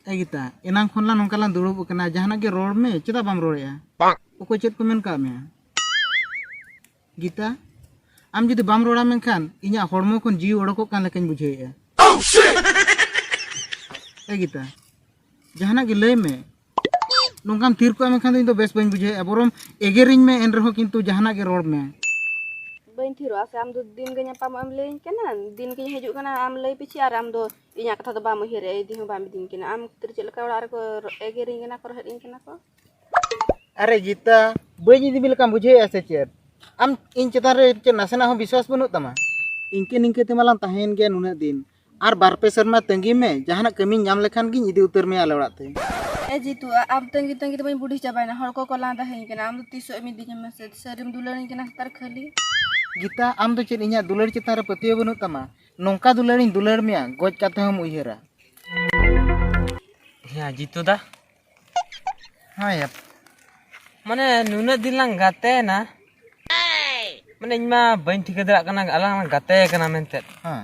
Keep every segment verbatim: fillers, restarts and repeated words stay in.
ᱮ ᱜᱤᱛᱟ, ᱮᱱᱟᱝ ᱠᱷᱚᱱ ᱞᱟᱝ ᱱᱚᱝᱠᱟ ᱞᱟᱝ ᱫᱩᱲᱩᱵ ᱟᱠᱟᱱᱟ, ᱡᱟᱦᱟᱱᱟᱜ ᱜᱮ ᱨᱚᱲ ᱢᱮ, ᱪᱮᱫᱟᱜ ᱵᱟᱢ ᱨᱚᱲᱮᱜᱼᱟ? ᱚᱠᱚᱭ ᱪᱮᱫ ᱠᱚ ᱢᱮᱱ ᱠᱟᱜ ᱢᱮᱭᱟ? ᱜᱤᱛᱟ, ᱟᱢ ᱡᱩᱫᱤ ᱵᱟᱢ ᱨᱚᱲᱟ ᱢᱮᱱᱠᱷᱟᱱ ᱤᱧᱟᱹᱜ ᱦᱚᱲᱢᱚ ᱠᱷᱚᱱ ᱡᱤᱣᱤ ᱚᱰᱚᱠᱚᱜ ᱠᱟᱱ ᱞᱮᱠᱟᱧ ᱵᱩᱡᱷᱟᱹᱣᱮᱫᱼᱟ᱾ ᱮ ᱜᱤᱛᱟ, ᱡᱟᱦᱟᱱᱟᱜ ᱜᱮ ᱞᱟᱹᱭ ᱢᱮ᱾ ᱱᱚᱝᱠᱟᱢ ᱛᱷᱤᱨ ᱠᱚᱜᱼᱟ ᱢᱮᱱᱠᱷᱟᱱ ᱫᱚ ᱤᱧ ᱫᱚ ᱵᱮᱥ ᱵᱟᱹᱧ ᱵᱩᱡᱷᱟᱹᱣᱮᱫᱼᱟ, ᱵᱚᱨᱚᱢ ᱮᱜᱮᱨᱤᱧ ᱢᱮ, ᱮᱱ ᱨᱮᱦᱚᱸ ᱠᱤᱱᱛᱩ ᱡᱟᱦᱟᱱᱟᱜ ᱜᱮ ᱨᱚᱲ ᱢᱮ᱾ ᱵᱟᱹᱧ ᱛᱷᱤᱨᱚᱜᱼᱟ ᱥᱮ? ᱟᱢ ᱫᱚ ᱫᱤᱱ ᱜᱮ ᱧᱟᱯᱟᱢᱚᱜ ᱮᱢ ᱞᱟᱹᱭᱟᱹᱧ ᱠᱟᱱᱟ, ᱫᱤᱱ ᱜᱮᱧ ᱦᱤᱡᱩᱜ ᱠᱟᱱᱟ, ᱟᱢ ᱞᱟᱹᱭ ᱯᱤᱪᱷᱤ ᱟᱨ ᱟᱢ ᱫᱚ ᱤᱧᱟᱹᱜ ᱠᱟᱛᱷᱟ ᱫᱚ ᱵᱟᱢ ᱩᱭᱦᱟᱹᱨᱮᱜᱼᱟ, ᱤᱫᱤ ᱦᱚᱸ ᱵᱟᱢ ᱤᱫᱤᱧ ᱠᱟᱱᱟ᱾ ᱟᱢ ᱠᱷᱟᱹᱛᱤᱨ ᱪᱮᱫ ᱞᱮᱠᱟ ᱚᱲᱟᱜ ᱨᱮᱠᱚ ᱮᱜᱮᱨᱤᱧ ᱠᱟᱱᱟ ᱠᱚ, ᱨᱚᱦᱮᱫ ᱤᱧ ᱠᱟᱱᱟ ᱠᱚ᱾ ᱟᱨᱮ ᱜᱤᱛᱟ, ᱵᱟᱹᱧ ᱤᱫᱤ ᱢᱮ ᱞᱮᱠᱟᱢ ᱵᱩᱡᱷᱟᱹᱣᱮᱫᱼᱟ ᱥᱮ ᱪᱮᱫ? ᱟᱢ ᱤᱧ ᱪᱮᱛᱟᱱ ᱨᱮ ᱪᱮᱫ ᱱᱟᱥᱮᱱᱟᱜ ᱦᱚᱸ ᱵᱤᱥᱣᱟᱥ ᱵᱟᱹᱱᱩᱜ ᱛᱟᱢᱟ? ᱤᱱᱠᱟᱹ ᱱᱤᱝᱠᱟᱹ ᱛᱮᱢᱟ ᱞᱟᱝ ᱛᱟᱦᱮᱸᱭᱮᱱ ᱜᱮᱭᱟ ᱱᱩᱱᱟᱹᱜ ᱫᱤᱱ, ᱟᱨ ᱵᱟᱨ ᱯᱮ ᱥᱮᱨᱢᱟ ᱛᱟᱺᱜᱤ ᱢᱮ, ᱡᱟᱦᱟᱱᱟᱜ ᱠᱟᱹᱢᱤᱧ ᱧᱟᱢ ᱞᱮᱠᱷᱟᱱ ᱜᱤᱧ ᱤᱫᱤ ᱩᱛᱟᱹᱨ ᱢᱮᱭᱟ ᱟᱞᱮ ᱚᱲᱟᱜ ᱛᱮ᱾ ᱮ ᱡᱤᱛᱩ, ᱟ-, ᱟᱢ ᱛᱟᱺᱜᱤ ᱛᱟᱺᱜᱤ ᱛᱮᱢᱟᱧ ᱵᱩᱰᱷᱤ ᱪᱟᱵᱟᱭᱮᱱᱟ, ᱦᱚᱲ ᱠᱚᱠᱚ ᱞᱟᱸᱫᱟ ᱦᱟᱹᱧ ᱠᱟᱱᱟ, ᱟᱢ ᱫᱚ ᱛᱤᱥᱚᱜ ᱮᱢ ᱤᱫᱤᱧᱟ ᱢᱟᱥᱮ? ᱥᱟᱹᱨᱤᱢ ᱫᱩᱞᱟᱹᱲᱤᱧ ᱠᱟᱱᱟ ᱱᱮᱛᱟᱨ ᱠᱷᱟᱹᱞᱤ᱾ ᱜᱤᱛᱟ, ᱟᱢ ᱫᱚ ᱪᱮᱫ ᱤᱧᱟᱹᱜ ᱫᱩᱞᱟᱹᱲ ᱪᱮᱛᱟᱱ ᱨᱮ ᱯᱟᱹᱛᱭᱟᱹᱣ ᱵᱟᱹᱱᱩᱜ ᱛᱟᱢᱟ? ᱱᱚᱝᱠᱟ ᱫᱩᱞᱟᱹᱲᱤᱧ ᱫᱩᱞᱟᱹᱲ ᱢᱮᱭᱟ, ᱜᱚᱡ ᱠᱟᱛᱮ ᱦᱚᱸᱢ ᱩᱭᱦᱟᱹᱨᱟ᱾ ᱦᱮᱸ ᱡᱤᱛᱩ ᱫᱟ, ᱦᱮᱸ ᱭᱟ᱾ ᱢᱟᱱᱮ ᱱᱩᱱᱟᱹᱜ ᱫᱤᱱ ᱞᱟᱝ ᱜᱟᱛᱮᱭᱮᱱᱟ, ᱢᱟᱱᱮ ᱤᱧ ᱢᱟ ᱵᱟᱹᱧ ᱴᱷᱤᱠᱟᱹ ᱫᱟᱲᱮᱭᱟᱜ ᱠᱟᱱᱟ ᱟᱞᱟᱝ ᱞᱟᱝ ᱜᱟᱛᱮ ᱠᱟᱱᱟ ᱢᱮᱱᱛᱮ᱾ ᱦᱮᱸ᱾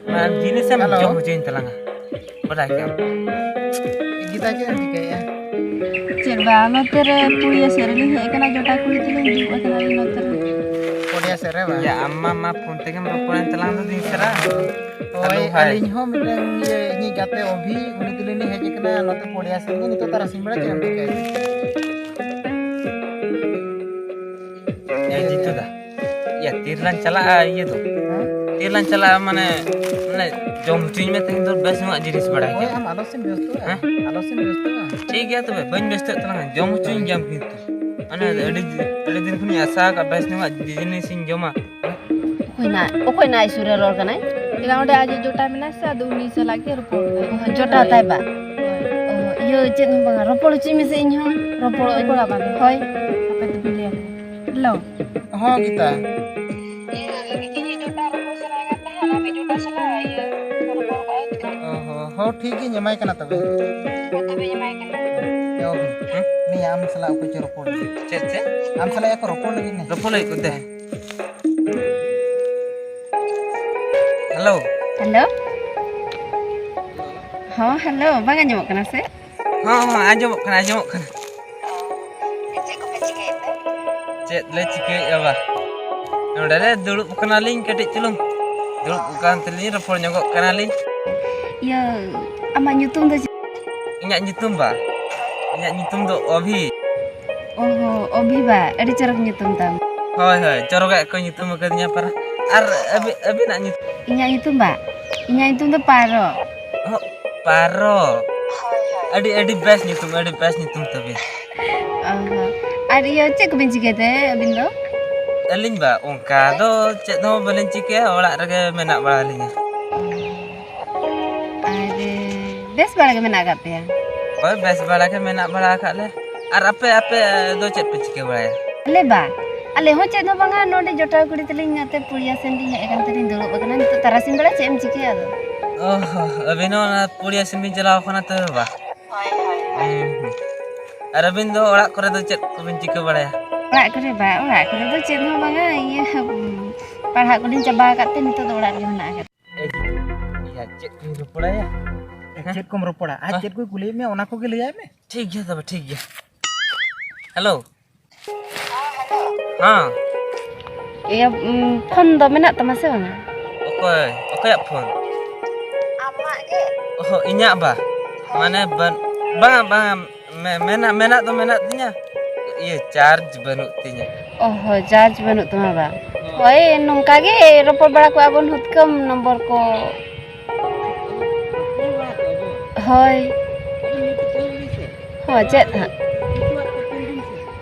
ᱚᱱᱟ ᱡᱤᱱᱤᱥ ᱮᱢ ᱦᱮᱞᱳ᱾ ᱡᱚᱢ ᱦᱚᱪᱚᱧ ᱛᱟᱞᱟᱝᱟ, ᱵᱟᱰᱟᱭ ᱠᱮᱫᱟᱢ᱾ ᱜᱤᱛᱟ, ᱪᱮᱫ ᱮᱢ ᱪᱤᱠᱟᱹᱭᱮᱫᱼᱟ? ᱪᱮᱫ ᱵᱟᱝ, ᱱᱚᱛᱮ ᱨᱮ ᱯᱩᱲᱤᱭᱟᱹ ᱥᱮᱫ ᱨᱮᱞᱤᱧ ᱦᱮᱡ ᱟᱠᱟᱱᱟ, ᱡᱚᱴᱟ ᱠᱩᱲᱤ ᱛᱮᱞᱤᱧ ᱫᱩᱲᱩᱵ ᱟᱠᱟᱱᱟ ᱟᱹᱞᱤᱧ ᱱᱚᱛᱮ ᱨᱮ᱾ ᱯᱚᱲᱤᱭᱟ ᱥᱮᱫ ᱨᱮ ᱵᱟᱝ? ᱭᱟ, ᱟᱢ ᱢᱟ, ᱢᱟ ᱯᱷᱳᱱ ᱛᱮᱜᱮᱢ ᱨᱚᱯᱚᱲᱮᱱ ᱛᱟᱞᱟᱝ ᱫᱚ ᱫᱤᱱ ᱥᱟᱨᱟ᱾ ᱦᱳᱭ, ᱦᱮᱞᱳ, ᱦᱟᱭ᱾ ᱟᱹᱞᱤᱧ ᱦᱚᱸ ᱢᱤᱫᱴᱟᱝ ᱤᱭᱟᱹ, ᱤᱧᱤᱡ ᱜᱟᱛᱮ ᱚᱵᱷᱤ, ᱩᱱᱤ ᱛᱩᱞᱩᱡ ᱞᱤᱧ ᱦᱮᱡ ᱟᱠᱟᱱᱟ ᱱᱚᱛᱮ ᱯᱚᱲᱤᱭᱟ ᱥᱮᱫ ᱜᱮ᱾ ᱱᱤᱛᱚᱜ ᱛᱟᱨᱟᱥᱤᱧ ᱵᱮᱲᱟ ᱪᱮᱫ ᱮᱢ ᱪᱤᱠᱟᱹᱭᱟ? ᱮ ᱡᱤᱛᱩ ᱫᱟ, ᱭᱟ, ᱛᱤᱨᱮᱞᱟᱝ ᱪᱟᱞᱟᱜᱼᱟ ᱤᱭᱟᱹ ᱫᱚ? ᱦᱮᱸ? ᱛᱤᱨᱮᱞᱟᱝ ᱪᱟᱞᱟᱜᱼᱟ, ᱢᱟᱱᱮ, ᱢᱟᱱᱮ, ᱡᱚᱢ ᱦᱚᱪᱚᱧ ᱢᱮ ᱛᱮᱦᱮᱧ ᱫᱚ ᱵᱮᱥ ᱧᱚᱜᱟᱜ ᱡᱤᱱᱤᱥ ᱵᱟᱲᱟᱭ ᱦᱳᱭ, ᱠᱟᱱᱟ᱾ ᱟᱢ ᱟᱞᱚᱥᱮᱢ ᱵᱮᱥᱛᱚᱜᱼᱟ᱾ ᱦᱮᱸ? ᱟᱞᱚᱥᱮᱢ ᱵᱮᱥᱛᱚᱜᱼᱟ᱾ ᱴᱷᱤᱠ ᱜᱮᱭᱟ ᱛᱚᱵᱮ, ᱵᱟᱹᱧ ᱵᱮᱥᱛᱚᱜ ᱛᱟᱞᱟᱝᱟ, ᱡᱚᱢ ᱦᱚᱪᱚᱧ ᱜᱮᱭᱟᱢ ᱠᱤᱱᱛᱩ᱾ ᱢᱟᱱᱮ, ᱟᱹᱰᱤ, ᱟᱹᱰᱤ ᱫᱤᱱ ᱠᱷᱚᱱᱤᱧ ᱟᱥᱟ ᱟᱠᱟᱫ ᱵᱮᱥ ᱧᱚᱜᱟᱜ ᱡᱤᱱᱤᱥᱤᱧ ᱡᱚᱢᱟ᱾ ᱚᱠᱚᱭ ᱱᱟ-, ᱚᱠᱚᱭ ᱱᱟᱭ ᱥᱩᱨ ᱨᱮ ᱨᱚᱲ ᱠᱟᱱᱟᱭ? ᱪᱮᱫᱟᱜ ᱚᱸᱰᱮ ᱟᱡ ᱡᱚᱴᱟ ᱢᱮᱱᱟᱭ ᱥᱮ, ᱟᱫᱚ ᱩᱱᱤ ᱥᱟᱞᱟᱜ ᱜᱮ ᱨᱚᱯᱚᱲ ᱠᱟᱱᱟᱭ᱾ ᱚ, ᱡᱚᱴᱟ ᱛᱟᱭ ᱵᱟ? ᱦᱳᱭ᱾ ᱚ, ᱤᱭᱟᱹ, ᱪᱮᱫ ᱦᱚᱸ ᱵᱟᱝᱟ, ᱨᱚᱯᱚᱲ ᱦᱚᱪᱚᱧ ᱢᱮᱥᱮ ᱤᱧ ᱦᱚᱸ᱾ ᱨᱚᱯᱚᱲᱚᱜ ᱟᱹᱧ᱾ ᱨᱚᱯᱚᱲᱟ ᱵᱟᱝ? ᱦᱳᱭ᱾ ᱟᱯᱮ ᱫᱚᱯᱮ ᱞᱟᱹᱭᱟ᱾ ᱦᱮᱞᱳ᱾ ᱦᱚᱸ, ᱜᱤᱛᱟ᱾ ᱤᱭᱟᱹ, ᱞᱟᱹᱭ ᱫᱟᱹᱧ ᱤᱧᱤᱡ ᱡᱚᱴᱟ ᱨᱚᱯᱚᱲ ᱥᱟᱱᱟᱭᱮ ᱠᱟᱱ ᱛᱟᱦᱮᱸᱫ, ᱟᱢᱤᱡ ᱡᱚᱴᱟ ᱥᱟᱞᱟᱜ, ᱤᱭᱟᱹ, ᱨᱚᱯᱚᱲ ᱠᱚᱜᱼᱟᱭ ᱪᱮᱠᱟ? ᱚ ᱦᱚᱸ, ᱦᱚᱸ, ᱴᱷᱤᱠ ᱜᱮ, ᱮᱢᱟᱭ ᱠᱟᱱᱟ ᱛᱚᱵᱮ᱾ ᱦᱮᱸ, ᱛᱚᱵᱮ ᱮᱢᱟᱭ ᱠᱟᱱᱟ᱾ ᱚ ᱦᱚᱸ᱾ ᱦᱮᱸ? ᱱᱤᱭᱟᱹ ᱟᱢ ᱥᱟᱞᱟᱜ ᱚᱠᱚᱭ ᱪᱚ ᱨᱚᱯᱚᱲ ᱞᱟᱹᱜᱤᱫ᱾ ᱪᱮᱫ, ᱪᱮᱫ? ᱟᱢ ᱥᱟᱞᱟᱜ ᱠᱚ ᱨᱚᱯᱚᱲ ᱞᱟᱹᱜᱤᱫ ᱱᱮ᱾ ᱨᱚᱯᱚᱲ ᱞᱟᱹᱜᱤᱫ ᱠᱚ ᱫᱮ᱾ ᱦᱮᱞᱳ᱾ ᱦᱮᱞᱳ᱾ ᱦᱚᱸ, ᱦᱮᱞᱳ, ᱵᱟᱝ ᱟᱸᱡᱚᱢᱚᱜ ᱠᱟᱱᱟ ᱥᱮ? ᱦᱚᱸ, ᱦᱚᱸ, ᱟᱸᱡᱚᱢᱚᱜ ᱠᱟᱱᱟ, ᱟᱸᱡᱚᱢᱚᱜ ᱠᱟᱱᱟ᱾ ᱪᱮᱫ ᱠᱚᱯᱮ ᱪᱤᱠᱟᱹᱭᱮᱫ ᱛᱮ? ᱪᱮᱫ ᱞᱮ ᱪᱤᱠᱟᱹᱭᱮᱫᱼᱟ ᱵᱟ? ᱱᱚᱸᱰᱮ ᱞᱮ ᱫᱩᱲᱩᱵ ᱠᱟᱱᱟᱞᱤᱧ ᱠᱟᱹᱴᱤᱡ ᱪᱩᱞᱩᱝ᱾ ᱫᱩᱲᱩᱵ ᱟᱠᱟᱱ ᱛᱮᱞᱤᱧ ᱨᱚᱯᱚᱲ ᱧᱚᱜᱚᱜ ᱠᱟᱱᱟᱞᱤᱧ᱾ ᱤᱭᱟᱹ, ᱟᱢᱟᱜ ᱧᱩᱛᱩᱢ ᱫᱚ ᱪᱮᱫ? ᱤᱧᱟᱹᱜ ᱧᱩᱛᱩᱢ ᱵᱟ? ᱤᱧᱟᱹᱜ ᱧᱩᱛᱩᱢ ᱫᱚ ᱚᱵᱷᱤ᱾ ᱚ ᱦᱚᱸ, ᱚᱵᱷᱤ ᱵᱟ, ᱟᱹᱰᱤ ᱪᱚᱨᱚᱠ ᱧᱩᱛᱩᱢ ᱛᱟᱢ᱾ ᱦᱳᱭ, ᱦᱳᱭ, ᱪᱚᱨᱚᱜᱟᱜ ᱠᱚ ᱧᱩᱛᱩᱢ ᱟᱠᱟᱫᱤᱧᱟ ᱯᱟᱨᱟ᱾ ᱟᱨ ᱟᱹᱵᱤ-, ᱟᱹᱵᱤᱱᱟᱜ ᱧᱩᱛᱩᱢ? ᱤᱧᱟᱹᱜ ᱧᱩᱛᱩᱢ ᱵᱟ? ᱤᱧᱟᱹᱜ ᱧᱩᱛᱩᱢ ᱫᱚ ᱯᱟᱨᱚ᱾ ᱚᱦᱚᱸ, ᱯᱟᱨᱚ᱾ ᱟᱹᱰᱤ, ᱟᱹᱰᱤ ᱵᱮᱥ ᱧᱩᱛᱩᱢ, ᱟᱹᱰᱤ ᱵᱮᱥ ᱧᱩᱛᱩᱢ ᱛᱟᱵᱤᱱ᱾ ᱚ ᱦᱚᱸ᱾ ᱟᱨ ᱤᱭᱟᱹ, ᱪᱮᱫ ᱠᱚᱵᱤᱱ ᱪᱤᱠᱟᱹᱭ ᱛᱮ ᱟᱹᱵᱤᱱ ᱫᱚ? ᱟᱹᱞᱤᱧ ᱵᱟ, ᱚᱱᱠᱟ ᱫᱚ ᱪᱮᱫ ᱦᱚᱸ ᱵᱟᱹᱞᱤᱧ ᱪᱤᱠᱟᱹᱭᱟ, ᱚᱲᱟᱜ ᱨᱮᱜᱮ ᱢᱮᱱᱟᱜ ᱵᱟᱲᱟ ᱞᱤᱧᱟ᱾ ᱟᱨ ᱵᱮᱥ ᱵᱟᱲᱟ ᱜᱮ ᱢᱮᱱᱟᱜ ᱟᱠᱟᱫ ᱯᱮᱭᱟ? ᱦᱳᱭ, ᱵᱮᱥ ᱵᱟᱲᱟ ᱜᱮ ᱢᱮᱱᱟᱜ ᱵᱟᱲᱟ ᱟᱠᱟᱫ ᱞᱮ᱾ ᱟᱨ ᱟᱯᱮ, ᱟᱯᱮ ᱫᱚ ᱪᱮᱫ ᱯᱮ ᱪᱤᱠᱟᱹ ᱵᱟᱲᱟᱭᱟ? ᱟᱞᱮ ᱵᱟ, ᱟᱞᱮ ᱦᱚᱸ ᱪᱮᱫ ᱦᱚᱸ ᱵᱟᱝᱟ, ᱱᱚᱰᱮ ᱡᱚᱴᱟᱣ ᱠᱩᱲᱤ ᱛᱟᱹᱞᱤᱧ ᱱᱚᱛᱮ ᱯᱩᱲᱤᱭᱟ ᱥᱮᱱ ᱞᱤᱧ ᱦᱮᱡ ᱟᱠᱟᱱ ᱛᱮᱞᱤᱧ ᱫᱩᱲᱩᱵ ᱟᱠᱟᱱᱟ᱾ ᱱᱤᱛᱚᱜ ᱛᱟᱨᱟᱥᱤᱧ ᱵᱮᱲᱟ ᱪᱮᱫ ᱮᱢ ᱪᱤᱠᱟᱹᱭᱟ ᱟᱫᱚ? ᱚ ᱦᱚ, ᱟᱹᱵᱤᱱ ᱦᱚᱸ ᱚᱱᱟ ᱯᱩᱲᱤᱭᱟ ᱥᱮᱱ ᱵᱤᱱ ᱪᱟᱞᱟᱣ ᱟᱠᱟᱱᱟ ᱛᱚᱵᱮ ᱵᱟ? ᱦᱳᱭ, ᱦᱳᱭ, ᱦᱳᱭ᱾ ᱦᱩᱸ, ᱦᱩᱸ᱾ ᱟᱨ ᱟᱹᱵᱤᱱ ᱫᱚ ᱚᱲᱟᱜ ᱠᱚᱨᱮ ᱫᱚ ᱪᱮᱫ ᱠᱚᱵᱤᱱ ᱪᱤᱠᱟᱹ ᱵᱟᱲᱟᱭᱟ? ᱚᱲᱟᱜ ᱠᱚᱨᱮ ᱵᱟ, ᱚᱲᱟᱜ ᱠᱚᱨᱮ ᱫᱚ ᱪᱮᱫ ᱦᱚᱸ ᱵᱟᱝᱟ, ᱤᱭᱟᱹ, ᱯᱟᱲᱦᱟᱜ ᱠᱚᱞᱤᱧ ᱪᱟᱵᱟ ᱟᱠᱟᱫ ᱛᱮ ᱱᱤᱛᱚᱜ ᱫᱚ ᱚᱲᱟᱜ ᱨᱮᱜᱮ ᱢᱮᱱᱟᱜ ᱟᱠᱟᱫ᱾ ᱮ ᱡᱤᱛᱩ, ᱤᱭᱟᱹ, ᱪᱮᱫ ᱠᱚᱧ ᱨᱚᱯᱚᱲᱟᱭᱟ? ᱮ, ᱪᱮᱫ ᱠᱚᱢ ᱨᱚᱯᱚᱲᱟ? ᱟᱡ ᱦᱮᱸ? ᱪᱮᱫ ᱠᱚᱭ ᱠᱩᱞᱤᱭᱮᱫ ᱢᱮᱭᱟ, ᱚᱱᱟ ᱠᱚᱜᱮ ᱞᱟᱹᱭᱟᱭ ᱢᱮ᱾ ᱴᱷᱤᱠ ᱜᱮᱭᱟ ᱛᱚᱵᱮ, ᱴᱷᱤᱠ ᱜᱮᱭᱟ᱾ ᱦᱮᱞᱳ᱾ ᱦᱮᱸ᱾ ᱤᱭᱟᱹ, ᱩᱢ, ᱯᱷᱳᱱ ᱫᱚ ᱢᱮᱱᱟᱜ ᱛᱟᱢᱟ ᱥᱮ ᱵᱟᱝᱟ? ᱚᱠᱚᱭ? ᱚᱠᱚᱭᱟᱜ ᱯᱷᱳᱱ? ᱟᱢᱟᱜ ᱜᱮ᱾ ᱚᱦᱚ, ᱤᱧᱟᱹᱜ ᱵᱟ? ᱢᱟᱱᱮ, ᱵᱟᱝ, ᱵᱟᱝ, ᱵᱟᱝ᱾ ᱢᱮ-, ᱢᱮᱱᱟᱜ, ᱢᱮᱱᱟᱜ ᱫᱚ ᱢᱮᱱᱟᱜ ᱛᱤᱧᱟ, ᱤᱭᱟᱹ, ᱪᱟᱨᱡᱽ ᱵᱟᱹᱱᱩᱜ ᱛᱤᱧᱟ᱾ ᱚ ᱦᱚᱸ, ᱪᱟᱨᱡᱽ ᱵᱟᱹᱱᱩᱜ ᱛᱟᱢᱟ ᱵᱟᱝ? ᱦᱳᱭ, ᱱᱚᱝᱠᱟ ᱜᱮ ᱨᱚᱯᱚᱲ ᱵᱟᱲᱟ ᱠᱚᱜᱼᱟ ᱵᱚᱱ ᱦᱩᱛᱠᱟᱹᱢ ᱱᱚᱢᱵᱚᱨ ᱠᱚ᱾ ᱦᱳᱭ᱾ ᱦᱚᱸ, ᱪᱮᱫ ᱦᱟᱸᱜ?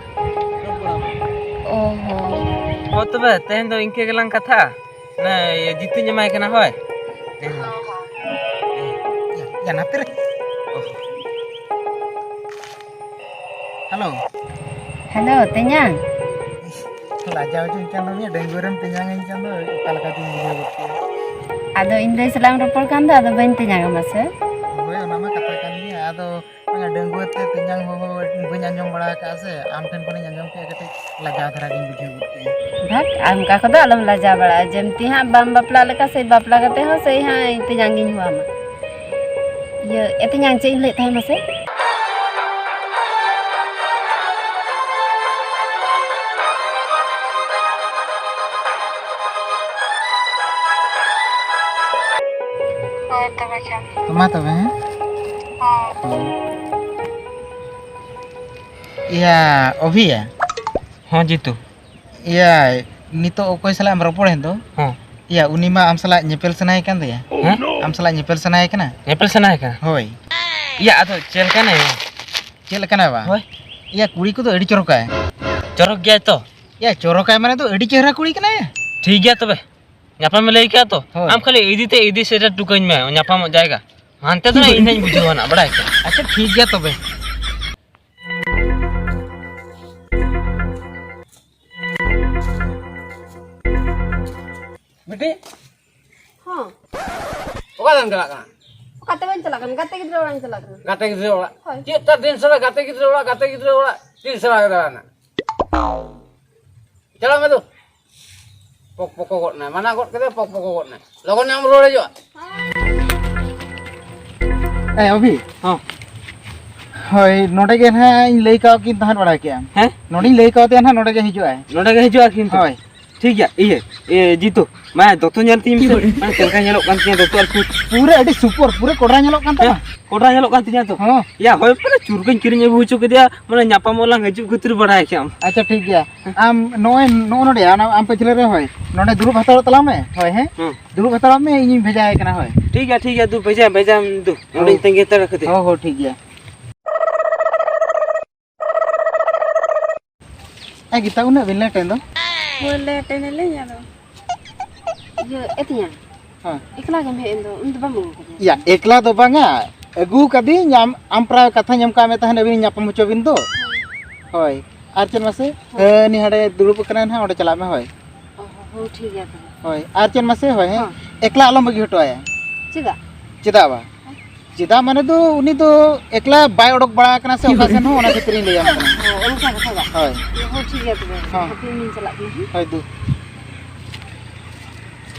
ᱚ ᱦᱚᱸ᱾ ᱦᱚᱸ, ᱛᱚᱵᱮ ᱛᱮᱦᱮᱧ ᱫᱚ ᱤᱱᱠᱟᱹ ᱜᱮᱞᱟᱝ ᱠᱟᱛᱷᱟᱜᱼᱟ᱾ ᱚᱱᱮ ᱤᱭᱟᱹ ᱡᱤᱛᱩᱧ ᱮᱢᱟᱭ ᱠᱟᱱᱟ, ᱦᱳᱭ᱾ ᱦᱚᱸ, ᱦᱚᱸ᱾ ᱭᱟ, ᱭᱟ, ᱱᱟᱛᱮ ᱨᱮ᱾ ᱦᱮᱞᱳ᱾ ᱦᱮᱞᱳ, ᱛᱮᱧᱟᱝ᱾ ᱞᱟᱡᱟᱣ ᱦᱚᱪᱚᱧ ᱠᱟᱱ ᱫᱚᱢ ᱭᱟ, ᱰᱟᱺᱜᱩᱣᱟᱹ ᱨᱮᱢ ᱛᱮᱧᱟᱝ ᱟᱹᱧ ᱠᱟᱱ ᱫᱚ, ᱚᱠᱟ ᱞᱮᱠᱟ ᱪᱚᱧ ᱵᱩᱡᱷᱟᱹᱣ ᱜᱚᱫ ᱠᱮᱫᱟ᱾ ᱟᱫᱚ ᱤᱧ ᱫᱚ ᱮᱥᱞᱟᱝ ᱨᱚᱯᱚᱲ ᱠᱟᱱ ᱫᱚ, ᱟᱫᱚ ᱵᱟᱹᱧ ᱛᱮᱧᱟᱝ ᱟᱢᱟ ᱥᱮ? ᱦᱳᱭ, ᱚᱱᱟ ᱢᱟ ᱠᱟᱛᱷᱟ ᱠᱟᱱ ᱜᱮᱭᱟ᱾ ᱟᱫᱚ ᱵᱟᱝᱟ, ᱰᱟᱺᱜᱩᱣᱟᱹ ᱛᱮ ᱛᱮᱧᱟᱝ ᱦᱚᱦᱚ ᱵᱟᱹᱧ ᱟᱸᱡᱚᱢ ᱵᱟᱲᱟ ᱟᱠᱟᱫᱼᱟ ᱥᱮ, ᱟᱢ ᱴᱷᱮᱱ ᱠᱷᱚᱱᱤᱧ ᱟᱸᱡᱚᱢ ᱠᱮᱫᱼᱟ, ᱠᱟᱹᱴᱤᱡ ᱞᱟᱡᱟᱣ ᱫᱷᱟᱨᱟ ᱜᱤᱧ ᱵᱩᱡᱷᱟᱹᱣ ᱜᱚᱫ ᱠᱮᱫᱼᱟ᱾ ᱵᱷᱟᱜᱽ, ᱟᱨ ᱚᱱᱠᱟ ᱠᱚᱫᱚ ᱟᱞᱚᱢ ᱞᱟᱡᱟᱣ ᱵᱟᱲᱟᱜᱼᱟ᱾ ᱡᱮᱢᱛᱤ ᱦᱟᱸᱜ ᱵᱟᱢ ᱵᱟᱯᱞᱟ ᱞᱮᱠᱟ ᱥᱮ ᱵᱟᱯᱞᱟ ᱠᱟᱛᱮ ᱦᱚᱸ ᱥᱮᱭ ᱦᱟᱸᱜ ᱤᱧ ᱛᱮᱧᱟᱝ ᱜᱤᱧ ᱦᱚᱦᱚ ᱟᱢᱟ᱾ ᱤᱭᱟᱹ, ᱮ ᱛᱮᱧᱟᱝ, ᱪᱮᱫ ᱤᱧ ᱞᱟᱹᱭᱮᱫ ᱛᱟᱦᱮᱸᱫ ᱢᱟᱥᱮ? ᱦᱳᱭ, ᱛᱚᱵᱮ ᱠᱷᱟᱱ᱾ ᱛᱚ ᱢᱟ ᱛᱚᱵᱮ, ᱦᱮᱸ? ᱦᱚᱸ᱾ ᱤᱭᱟ, ᱚᱵᱷᱤᱭᱟ? ᱦᱚᱸ, ᱡᱤᱛᱩ᱾ ᱤᱭᱟ, ᱱᱤᱛᱚᱜ ᱚᱠᱚᱭ ᱥᱟᱞᱟᱜ ᱮᱢ ᱨᱚᱯᱚᱲᱮᱱ ᱫᱚ? ᱦᱚᱸ᱾ ᱤᱭᱟ, ᱩᱱᱤ ᱢᱟ ᱟᱢ ᱥᱟᱞᱟᱜ ᱧᱮᱯᱮᱞ ᱥᱟᱱᱟᱭᱮ ᱠᱟᱱ ᱫᱚᱭᱟ᱾ ᱦᱮᱸ? ᱟᱢ ᱥᱟᱞᱟᱜ ᱧᱮᱯᱮᱞ ᱥᱟᱱᱟᱭᱮ ᱠᱟᱱᱟ᱾ ᱧᱮᱯᱮᱞ ᱥᱟᱱᱟᱭᱮ ᱠᱟᱱᱟ? ᱦᱳᱭ᱾ ᱤᱭᱟ, ᱟᱫᱚ ᱪᱮᱫ ᱞᱮᱠᱟᱱᱟᱭ? ᱪᱮᱫ ᱞᱮᱠᱟᱱᱟᱭ ᱵᱟ? ᱦᱳᱭ᱾ ᱤᱭᱟ, ᱠᱩᱲᱤ ᱠᱚᱫᱚ ᱟᱹᱰᱤ ᱪᱚᱨᱚᱠᱟᱭ᱾ ᱪᱚᱨᱚᱠ ᱜᱮᱭᱟᱭ ᱛᱚ? ᱤᱭᱟ, ᱪᱚᱨᱚᱠᱟᱭ ᱢᱟᱱᱮ ᱫᱚ ᱟᱹᱰᱤ ᱪᱮᱦᱨᱟ ᱠᱩᱲᱤ ᱠᱟᱱᱟᱭ᱾ ᱴᱷᱤᱠ ᱜᱮᱭᱟ ᱛᱚᱵᱮ᱾ ᱧᱟᱯᱟᱢ ᱮ ᱞᱟᱹᱭ ᱠᱮᱜᱼᱟ ᱛᱚ? ᱦᱳᱭ᱾ ᱟᱢ ᱠᱷᱟᱹᱞᱤ ᱤᱫᱤ ᱛᱮ ᱤᱫᱤ ᱥᱮᱴᱮᱨ ᱦᱚᱴᱚ ᱠᱟᱹᱧ ᱢᱮ, ᱧᱟᱯᱟᱢᱚᱜ ᱡᱟᱭᱜᱟ᱾ ᱦᱟᱱᱛᱮ ᱫᱚ ᱱᱟᱜ ᱤᱧ ᱦᱟᱸᱜ ᱤᱧ ᱵᱩᱡᱷᱟᱹᱣᱟ ᱱᱟᱜ, ᱵᱟᱲᱟᱭ ᱠᱮᱜᱼᱟᱢ? ᱟᱪᱪᱷᱟ, ᱴᱷᱤᱠ ᱜᱮᱭᱟ ᱛᱚᱵᱮ᱾ ᱵᱤᱴᱤ, ᱦᱚᱸ᱾ ᱚᱠᱟ ᱛᱮᱢ ᱪᱟᱞᱟᱜ ᱠᱟᱱᱟ? ᱚᱠᱟᱛᱮ ᱵᱟᱹᱧ ᱪᱟᱞᱟᱜ ᱠᱟᱱᱟ, ᱜᱟᱛᱮ ᱜᱤᱫᱽᱨᱟᱹ ᱚᱲᱟᱜ ᱤᱧ ᱪᱟᱞᱟᱜ ᱠᱟᱱᱟ᱾ ᱜᱟᱛᱮ ᱜᱤᱫᱽᱨᱟᱹ ᱚᱲᱟᱜ? ᱦᱳᱭ᱾ ᱪᱮᱫ ᱛᱟᱨ ᱫᱤᱱ ᱥᱟᱨᱟ ᱜᱟᱛᱮ ᱜᱤᱫᱽᱨᱟᱹ ᱚᱲᱟᱜ, ᱜᱟᱛᱮ ᱜᱤᱫᱽᱨᱟᱹ ᱚᱲᱟᱜ, ᱜᱟᱛᱮ ᱜᱤᱫᱽᱨᱟᱹ ᱚᱲᱟᱜ ᱛᱤᱱ ᱥᱟᱨᱟ ᱜᱮ ᱫᱟᱬᱟᱱᱟ? ᱪᱟᱞᱟᱜ ᱢᱮ ᱫᱩ᱾ ᱯᱚᱠ ᱯᱚᱠᱚ ᱜᱚᱫ ᱱᱟᱭ, ᱢᱟᱱᱟ ᱜᱚᱫ ᱠᱮᱫᱮ, ᱯᱚᱠ ᱯᱚᱠᱚ ᱜᱚᱫ ᱱᱟᱭ᱾ ᱞᱚᱜᱚᱱ ᱧᱚᱜ ᱮᱢ ᱨᱩᱣᱟᱹᱲ ᱦᱤᱡᱩᱜᱼᱟ᱾ ᱮ ᱚᱵᱷᱤ᱾ ᱦᱚᱸ᱾ ᱦᱳᱭ, ᱱᱚᱰᱮ ᱜᱮ ᱱᱟᱦᱟᱜ ᱤᱧ ᱞᱟᱹᱭ ᱠᱟᱣ ᱠᱤᱱ ᱛᱟᱦᱮᱸᱫ, ᱵᱟᱲᱟᱭ ᱠᱮᱜᱼᱟᱢ? ᱦᱮᱸ? ᱱᱚᱰᱮᱧ ᱞᱟᱹᱭ ᱠᱟᱣ ᱫᱮᱭᱟ ᱱᱟᱦᱟᱜ, ᱱᱚᱰᱮ ᱜᱮ ᱦᱤᱡᱩᱜ ᱟᱭ᱾ ᱱᱚᱰᱮ ᱜᱮ ᱦᱤᱡᱩᱜᱼᱟ ᱠᱤᱱᱛᱩ? ᱦᱳᱭ᱾ ᱴᱷᱤᱠ ᱜᱮᱭᱟ, ᱤᱭᱟᱹ, ᱮ, ᱡᱤᱛᱩ, ᱢᱟ ᱫᱚᱛᱚ ᱧᱮᱞ ᱛᱤᱧ ᱢᱮᱥᱮ᱾ ᱢᱟᱱᱮ ᱪᱮᱫ ᱞᱮᱠᱟ ᱧᱮᱞᱚᱜ ᱠᱟᱱ ᱛᱤᱧᱟ ᱫᱚᱛᱚ ᱟᱨ ᱥᱩᱴ᱾ ᱯᱩᱨᱟᱹ ᱟᱹᱰᱤ ᱥᱩᱯᱚᱨ, ᱯᱩᱨᱟᱹ ᱠᱚᱰᱨᱟ ᱧᱮᱞᱚᱜ ᱠᱟᱱ ᱛᱟᱢᱟ᱾ ᱦᱮᱸ, ᱠᱚᱰᱨᱟ ᱧᱮᱞᱚᱜ ᱠᱟᱱ ᱛᱤᱧᱟ ᱛᱚ᱾ ᱦᱚᱸ᱾ ᱭᱟ, ᱦᱳᱭ, ᱯᱩᱨᱟᱹ ᱪᱩᱨᱠᱟᱹᱧ ᱠᱤᱨᱤᱧ ᱟᱹᱜᱩ ᱦᱚᱪᱚ ᱠᱮᱫᱮᱭᱟ, ᱢᱟᱱᱮ ᱧᱟᱯᱟᱢᱚᱜ ᱞᱟᱝ ᱦᱤᱡᱩᱜ ᱠᱷᱟᱹᱛᱤᱨ, ᱵᱟᱲᱟᱭ ᱠᱮᱜᱼᱟᱢ᱾ ᱟᱪᱪᱷᱟ, ᱴᱷᱤᱠ ᱜᱮᱭᱟ᱾ ᱟᱢ ᱱᱚᱜᱼᱚᱭ, ᱱᱚᱜᱼᱚ ᱱᱚᱰᱮ, ᱟᱢ, ᱟᱢ ᱯᱟᱹᱪᱷᱞᱟᱹ ᱨᱮ, ᱦᱳᱭ, ᱱᱚᱰᱮ ᱫᱩᱲᱩᱵ ᱦᱟᱛᱟᱲᱚᱜ ᱛᱟᱞᱟᱝ ᱢᱮ᱾ ᱦᱳᱭ, ᱦᱮᱸ? ᱦᱩᱸ᱾ ᱫᱩᱲᱩᱵ ᱦᱟᱛᱟᱲᱚᱜ ᱢᱮ, ᱤᱧᱤᱧ ᱵᱷᱮᱡᱟᱭᱮ ᱠᱟᱱᱟ, ᱦᱳᱭ᱾ ᱴᱷᱤᱠ ᱜᱮᱭᱟ, ᱴᱷᱤᱠ ᱜᱮᱭᱟ, ᱫᱩ, ᱵᱷᱮᱡᱟᱭᱟᱢ, ᱵᱷᱮᱡᱟᱭᱟᱢ, ᱫᱩ᱾ ᱱᱚᱰᱮᱧ ᱦᱳᱭ᱾ ᱛᱟᱺᱜᱤ ᱦᱟᱛᱟᱲ ᱠᱟᱫᱮᱭᱟ᱾ ᱦᱳᱭ, ᱦᱳᱭ, ᱴᱷᱤᱠ ᱜᱮᱭᱟ᱾ ᱮ ᱜᱤᱛᱟ, ᱩᱱᱟᱹᱜ ᱵᱤᱱ ᱞᱮᱴ ᱮᱱ ᱫᱚ? ᱦᱳᱭ, ᱞᱮᱴ ᱮᱱᱟᱞᱤᱧ ᱟᱫᱚ᱾ ᱤᱭᱟᱹ, ᱮ ᱛᱮᱧᱟᱝ᱾ ᱦᱮᱸ᱾ ᱮᱠᱞᱟ ᱜᱮᱢ ᱦᱮᱡ ᱮᱱ ᱫᱚ, ᱩᱱᱤ ᱫᱚ ᱵᱟᱢ ᱟᱹᱜᱩ ᱠᱟᱫᱮᱭᱟ? ᱭᱟ, ᱮᱠᱞᱟ ᱫᱚ ᱵᱟᱝᱟ, ᱟᱹᱜᱩ ᱠᱟᱫᱮᱭᱟᱹᱧ᱾ ᱟᱢ, ᱟᱢ ᱯᱨᱟᱭ ᱠᱟᱛᱷᱟᱧ ᱮᱢ ᱠᱟᱜ ᱢᱮ ᱛᱟᱦᱮᱱ, ᱟᱹᱵᱤᱱ ᱧᱟᱯᱟᱢ ᱦᱚᱪᱚ ᱵᱤᱱ ᱫᱚ᱾ ᱦᱳᱭ, ᱟᱨ ᱪᱮᱫ ᱢᱟᱥᱮ? ᱦᱳᱭ᱾ ᱦᱮᱸ, ᱩᱱᱤ ᱦᱟᱸᱰᱮ ᱫᱩᱲᱩᱵ ᱟᱠᱟᱱᱟᱭ ᱱᱟᱦᱟᱜ, ᱚᱸᱰᱮ ᱪᱟᱞᱟᱜ ᱢᱮ, ᱦᱳᱭ᱾ ᱚ, ᱦᱚᱸ, ᱴᱷᱤᱠ ᱜᱮᱭᱟ ᱛᱚᱵᱮ᱾ ᱦᱳᱭ, ᱟᱨ ᱪᱮᱫ ᱢᱟᱥᱮ? ᱦᱳᱭ, ᱦᱮᱸ, ᱦᱚᱸ᱾ ᱮᱠᱞᱟ ᱟᱞᱚᱢ ᱵᱟᱹᱜᱤ ᱦᱚᱴᱚ ᱟᱭᱟ᱾ ᱪᱮᱫᱟᱜ? ᱪᱮᱫᱟᱜ ᱵᱟ? ᱦᱮᱸ᱾ ᱪᱮᱫᱟᱜ ᱢᱟᱱᱮ ᱫᱚ ᱩᱱᱤ ᱫᱚ ᱮᱠᱞᱟ ᱵᱟᱭ ᱚᱰᱚᱠ ᱵᱟᱲᱟ ᱟᱠᱟᱱᱟ ᱥᱮ ᱚᱠᱟ ᱥᱮᱱ ᱦᱚᱸ, ᱚᱱᱟ ᱠᱷᱟᱹᱛᱤᱨ ᱤᱧ ᱞᱟᱹᱭᱟᱢ ᱠᱟᱱᱟ᱾ ᱚ, ᱚᱱᱠᱟ ᱠᱟᱛᱷᱟ ᱵᱟ? ᱦᱳᱭ᱾ ᱦᱚᱸ, ᱴᱷᱤᱠ ᱜᱮᱭᱟ ᱛᱚᱵᱮ᱾ ᱦᱚᱸ᱾ ᱦᱟᱯᱮ ᱤᱧᱤᱧ ᱪᱟᱞᱟᱜ ᱠᱟᱱᱟ, ᱦᱮᱸ᱾ ᱦᱳᱭ ᱫᱩ᱾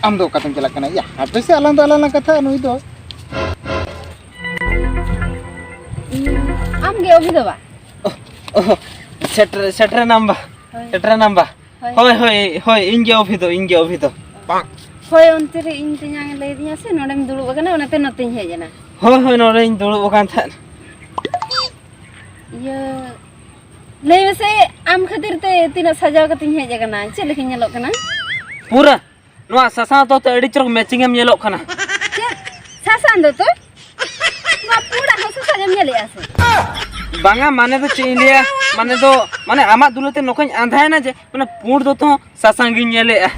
ᱟᱢ ᱫᱚ ᱚᱠᱟ ᱛᱮᱢ ᱪᱟᱞᱟᱜ ᱠᱟᱱᱟ? ᱭᱟ, ᱦᱟᱯᱮ ᱥᱮ, ᱟᱞᱟᱝ ᱫᱚ ᱟᱞᱟᱝ ᱞᱟᱝ ᱠᱟᱛᱷᱟᱜᱼᱟ, ᱱᱩᱭ ᱫᱚ᱾ ᱟᱢ ᱜᱮ ᱚᱵᱷᱤ ᱫᱚ ᱵᱟ? ᱚ, ᱚ, ᱥᱮᱴᱮᱨ, ᱥᱮᱴᱮᱨ ᱮᱱᱟᱢ ᱵᱟ? ᱦᱳᱭ᱾ ᱥᱮᱴᱮᱨ ᱮᱱᱟᱢ ᱵᱟ? ᱦᱳᱭ᱾ ᱦᱳᱭ, ᱦᱳᱭ, ᱦᱳᱭ, ᱤᱧ ᱜᱮ ᱚᱵᱷᱤ ᱫᱚ, ᱤᱧ ᱜᱮ ᱚᱵᱷᱤ ᱫᱚ᱾ ᱦᱳᱭ, ᱚᱱᱛᱮ ᱨᱮ ᱤᱧ ᱛᱮᱧᱟᱝ ᱮ ᱞᱟᱹᱭ ᱫᱤᱧᱟ ᱥᱮ, ᱱᱚᱰᱮᱢ ᱫᱩᱲᱩᱵ ᱟᱠᱟᱱᱟ, ᱚᱱᱟᱛᱮ ᱱᱚᱛᱮᱧ ᱦᱮᱡ ᱮᱱᱟ᱾ ᱦᱳᱭ, ᱦᱳᱭ, ᱱᱚᱰᱮᱧ ᱫᱩᱲᱩᱵ ᱟᱠᱟᱱ ᱛᱟᱦᱮᱸᱫ᱾ ᱤᱭᱟᱹ, ᱞᱟᱹᱭ ᱢᱮᱥᱮ, ᱟᱢ ᱠᱷᱟᱹᱛᱤᱨ ᱛᱮ ᱛᱤᱱᱟᱹᱜ ᱥᱟᱡᱟᱣ ᱠᱟᱛᱮᱧ ᱦᱮᱡ ᱟᱠᱟᱱᱟ, ᱪᱮᱫ ᱞᱮᱠᱟᱧ ᱧᱮᱞᱚᱜ ᱠᱟᱱᱟ? ᱯᱩᱨᱟᱹ ᱱᱚᱣᱟ ᱥᱟᱥᱟᱝ ᱫᱚᱛᱚ ᱟᱹᱰᱤ ᱪᱚᱨᱚᱠ ᱢᱮᱪᱤᱝ ᱮᱢ ᱧᱮᱞᱚᱜ ᱠᱟᱱᱟ᱾ ᱪᱮᱫ? ᱥᱟᱥᱟᱝ ᱫᱚᱛᱚ? ᱱᱚᱣᱟ ᱯᱩᱸᱰᱟᱜ ᱦᱚᱸ ᱥᱟᱥᱟᱝ ᱮᱢ ᱧᱮᱞᱮᱜᱼᱟ ᱥᱮ? ᱵᱟᱝᱟ, ᱢᱟᱱᱮ ᱫᱚ ᱪᱮᱫ ᱤᱧ ᱞᱟᱹᱭᱟ, ᱢᱟᱱᱮ ᱫᱚ, ᱢᱟᱱᱮ ᱟᱢᱟᱜ ᱫᱩᱞᱟᱹᱲ ᱛᱮ ᱱᱚᱝᱠᱟᱧ ᱟᱸᱫᱷᱟᱭᱮᱱᱟ ᱡᱮ, ᱢᱟᱱᱮ ᱯᱩᱸᱰ ᱫᱚᱛᱚ ᱦᱚᱸ ᱥᱟᱥᱟᱝ ᱜᱤᱧ ᱧᱮᱞᱮᱜᱼᱟ᱾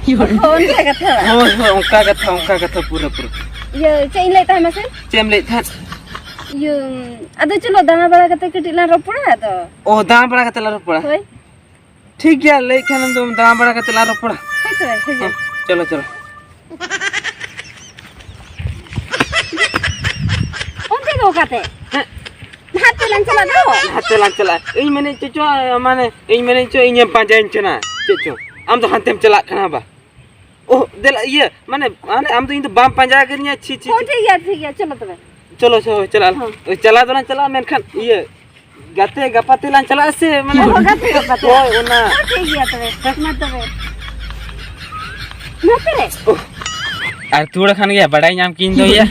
ᱚ, ᱚᱱᱠᱟ ᱠᱟᱛᱷᱟ? ᱦᱳᱭ, ᱦᱳᱭ, ᱚᱱᱠᱟ ᱠᱟᱛᱷᱟ, ᱚᱱᱠᱟ ᱠᱟᱛᱷᱟ ᱯᱩᱨᱟᱹ, ᱯᱩᱨᱟᱹ᱾ ᱤᱭᱟᱹ, ᱪᱮᱫ ᱤᱧ ᱞᱟᱹᱭᱮᱫ ᱛᱟᱦᱮᱸ ᱢᱟᱥᱮ? ᱪᱮᱫ ᱮᱢ ᱞᱟᱹᱭᱮᱫ ᱛᱟᱦᱮᱸᱫ? ᱤᱭᱟᱹ, ᱟᱫᱚ ᱪᱚᱞᱚ ᱫᱟᱬᱟ ᱵᱟᱲᱟ ᱠᱟᱛᱮ ᱠᱟᱹᱴᱤᱡ ᱞᱟᱝ ᱨᱚᱯᱚᱲᱟ ᱟᱫᱚ᱾ ᱚ, ᱫᱟᱬᱟ ᱵᱟᱲᱟ ᱠᱟᱛᱮ ᱞᱟᱝ ᱨᱚᱯᱚᱲᱟ? ᱦᱳᱭ᱾ ᱴᱷᱤᱠ ᱜᱮᱭᱟ, ᱞᱟᱹᱭᱮᱫ ᱠᱷᱟᱱᱮᱢ ᱫᱚ ᱫᱟᱬᱟ ᱵᱟᱲᱟ ᱠᱟᱛᱮ ᱞᱟᱝ ᱨᱚᱯᱚᱲᱟ᱾ ᱦᱳᱭ ᱛᱚᱵᱮ, ᱦᱤᱡᱩᱜ᱾ ᱦᱮᱸ, ᱪᱚᱞᱚ, ᱪᱚᱞᱚ᱾ ᱚᱱᱛᱮ ᱫᱚ ᱚᱠᱟᱛᱮ? ᱦᱮᱸ᱾ ᱱᱟᱦᱟᱛᱮ ᱞᱟᱝ ᱪᱟᱞᱟᱜ ᱫᱚ᱾ ᱱᱟᱦᱟᱛᱮ ᱞᱟᱝ ᱪᱟᱞᱟᱜᱼᱟ᱾ ᱤᱧ ᱢᱮᱱᱮᱫ ᱪᱚ, ᱪᱚ, ᱢᱟᱱᱮ, ᱤᱧ ᱢᱮᱱᱮᱫ ᱪᱚ, ᱤᱧᱮᱢ ᱯᱟᱸᱡᱟᱧ ᱠᱟᱱᱟ᱾ ᱪᱮᱫ ᱪᱚ? ᱟᱢ ᱫᱚ ᱦᱟᱱᱛᱮᱢ ᱪᱟᱞᱟᱜ ᱠᱟᱱᱟ ᱵᱟ? ᱳᱦ, ᱫᱮᱞᱟ, ᱤᱭᱟᱹ, ᱢᱟᱱᱮ, ᱢᱟᱱᱮ, ᱟᱢ ᱫᱚ ᱤᱧ ᱫᱚ ᱵᱟᱢ ᱯᱟᱸᱡᱟ ᱟᱠᱟᱫᱤᱧᱟ, ᱪᱷᱤ, ᱪᱷᱤ, ᱦᱳᱭ, ᱪᱷᱤ᱾ ᱴᱷᱤᱠ ᱜᱮᱭᱟ, ᱴᱷᱤᱠ ᱜᱮᱭᱟ, ᱪᱚᱞᱚ ᱛᱚᱵᱮ᱾ ᱪᱚᱞᱚ, ᱪᱚᱞᱚ, ᱪᱟᱞᱟᱜ ᱟᱞᱟᱝ᱾ ᱦᱚᱸ᱾ ᱳᱭ, ᱪᱟᱞᱟᱣ ᱫᱚᱞᱟᱝ ᱪᱟᱞᱟᱜᱼᱟ, ᱢᱮᱱᱠᱷᱟᱱ, ᱤᱭᱟᱹ, ᱜᱟᱛᱮ ᱜᱟᱯᱟ ᱛᱮᱞᱟᱝ ᱪᱟᱞᱟᱜᱼᱟ ᱥᱮ, ᱢᱟᱱᱮ? ᱦᱚᱸ, ᱜᱟᱛᱮ ᱜᱟᱯᱟ ᱛᱮ᱾ ᱦᱳᱭ, ᱚᱱᱟ᱾ ᱦᱚᱸ, ᱴᱷᱤᱠ ᱜᱮᱭᱟ ᱛᱚᱵᱮ, ᱢᱟ ᱛᱚᱵᱮ᱾ ᱱᱚᱛᱮ ᱨᱮ᱾ ᱳᱦ, ᱟᱨ ᱛᱩᱲ ᱠᱷᱟᱱ ᱜᱮ ᱵᱟᱰᱟᱭ ᱧᱟᱢ ᱠᱤᱧ ᱫᱚ ᱭᱟ᱾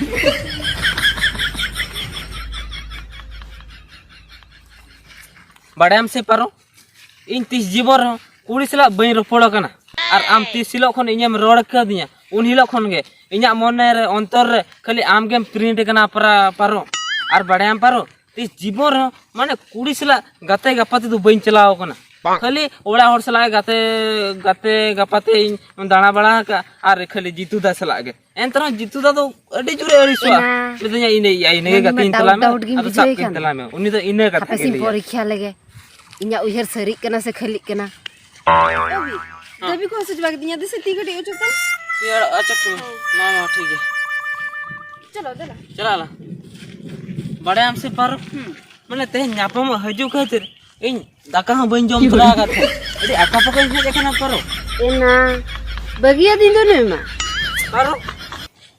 ᱵᱟᱰᱟᱭᱟᱢ ᱥᱮ ᱯᱟᱨᱚ, ᱤᱧ ᱛᱤᱥ ᱡᱤᱵᱚᱱ ᱨᱮᱦᱚᱸ ᱠᱩᱲᱤ ᱥᱟᱞᱟᱜ ᱵᱟᱹᱧ ᱨᱚᱯᱚᱲ ᱟᱠᱟᱱᱟ᱾ ᱟᱨ ᱟᱢ ᱛᱤᱥ ᱦᱤᱞᱳᱜ ᱠᱷᱚᱱ ᱤᱧᱮᱢ ᱨᱚᱲ ᱠᱟᱹᱫᱤᱧᱟ, ᱩᱱ ᱦᱤᱞᱳᱜ ᱠᱷᱚᱱ ᱜᱮ ᱤᱧᱟᱹᱜ ᱢᱚᱱᱮ ᱨᱮ, ᱚᱱᱛᱚᱨ ᱨᱮ ᱠᱷᱟᱹᱞᱤ ᱟᱢ ᱜᱮᱢ ᱯᱨᱤᱱᱴ ᱟᱠᱟᱱᱟ ᱯᱟᱨᱟ-, ᱯᱟᱨᱚ᱾ ᱟᱨ ᱵᱟᱰᱟᱭᱟᱢ ᱯᱟᱨᱚ, ᱛᱤᱥ ᱡᱤᱵᱚᱱ ᱨᱮᱦᱚᱸ, ᱢᱟᱱᱮ, ᱠᱩᱲᱤ ᱥᱟᱞᱟᱜ ᱜᱟᱛᱮ ᱜᱟᱯᱟᱛᱮ ᱫᱚ ᱵᱟᱹᱧ ᱪᱟᱞᱟᱣ ᱟᱠᱟᱱᱟ᱾ ᱠᱷᱟᱹᱞᱤ ᱚᱲᱟᱜ ᱦᱚᱲ ᱥᱟᱞᱟᱜ ᱜᱟᱛᱮ, ᱜᱟᱛᱮ ᱜᱟᱯᱟᱛᱮ ᱤᱧ ᱫᱟᱬᱟ ᱵᱟᱲᱟ ᱟᱠᱟᱫᱼᱟ, ᱟᱨ ᱠᱷᱟᱹᱞᱤ ᱡᱤᱛᱩ ᱫᱟ ᱥᱟᱞᱟᱜ ᱜᱮ᱾ ᱮᱱᱛᱮ ᱨᱮᱦᱚᱸ ᱡᱤᱛᱩ ᱫᱟ ᱫᱚ ᱟᱹᱰᱤ ᱡᱳᱨᱮ ᱟᱹᱲᱤᱥᱚᱜᱼᱟ᱾ ᱮᱱᱟ᱾ ᱢᱮᱛᱟᱹᱧᱟ, "ᱤᱱᱟᱹ, ᱤᱭᱟᱹ, ᱤᱱᱟᱹ ᱜᱮ ᱢᱮᱱ ᱜᱟᱛᱮᱧ ᱢᱟ ᱛᱟᱞᱟᱝ ᱢᱮ, doubt, doubt ᱜᱮᱢ ᱟᱫᱚ ᱥᱟᱵ ᱵᱩᱡᱷᱟᱹᱣᱮ ᱠᱟᱹᱧ ᱠᱷᱟᱱ᱾ ᱛᱟᱞᱟᱝ ᱢᱮ, ᱩᱱᱤ ᱫᱚ ᱤᱱᱟᱹ ᱠᱟᱛᱷᱟ ᱦᱟᱯᱮ ᱜᱮ ᱥᱮᱧ ᱞᱟᱹᱭᱟ᱾ ᱯᱚᱨᱤᱠᱠᱷᱟ ᱞᱮᱜᱮ, ᱤᱧᱟᱹᱜ ᱩᱭᱦᱟᱹᱨ ᱥᱟᱹᱨᱤᱜ ᱠᱟᱱᱟ ᱥᱮ ᱠᱷᱟᱹᱞᱤᱜ ᱠᱟᱱᱟ?" ᱫᱟᱹᱵᱤ ᱠᱚ ᱦᱟᱹᱥᱩ ᱪᱟᱵᱟ ᱠᱤᱫᱤᱧᱟ, ᱫᱮᱥᱮ ᱛᱤ ᱠᱟᱹᱴᱤᱡ ᱚᱪᱚᱜ ᱛᱟᱢ᱾ ᱤᱭᱟᱹ, ᱟᱪᱪᱷᱟ, ᱴᱷᱤᱠ᱾ ᱢᱟ, ᱢᱟ, ᱴᱷᱤᱠ ᱜᱮᱭᱟ᱾ ᱪᱚᱞᱚ, ᱫᱮᱞᱟ᱾ ᱪᱟᱞᱟᱜ ᱟᱞᱟᱝ᱾ ᱵᱟᱲᱟᱭᱟᱢ ᱥᱮ ᱯᱟᱨᱚ? ᱦᱩᱸ᱾ ᱢᱟᱱᱮ, ᱛᱮᱦᱮᱧ ᱧᱟᱯᱟᱢᱚᱜ ᱦᱤᱡᱩᱜ ᱠᱷᱟᱹᱛᱤᱨ ᱤᱧ ᱫᱟᱠᱟ ᱦᱚᱸ ᱵᱟᱹᱧ ᱡᱚᱢ ᱛᱚᱨᱟ ᱟᱠᱟᱫ ᱛᱟᱦᱮᱸᱫ᱾ ᱟᱹᱰᱤ ᱟᱠᱟ ᱯᱟᱠᱟᱧ ᱦᱮᱡ ᱟᱠᱟᱱᱟ ᱯᱟᱨᱚ᱾ ᱮᱱᱟ, ᱵᱟᱹᱜᱤᱭᱟᱹᱫᱤᱧ ᱫᱚ ᱱᱩᱭ ᱢᱟ᱾ ᱯᱟᱨᱚ,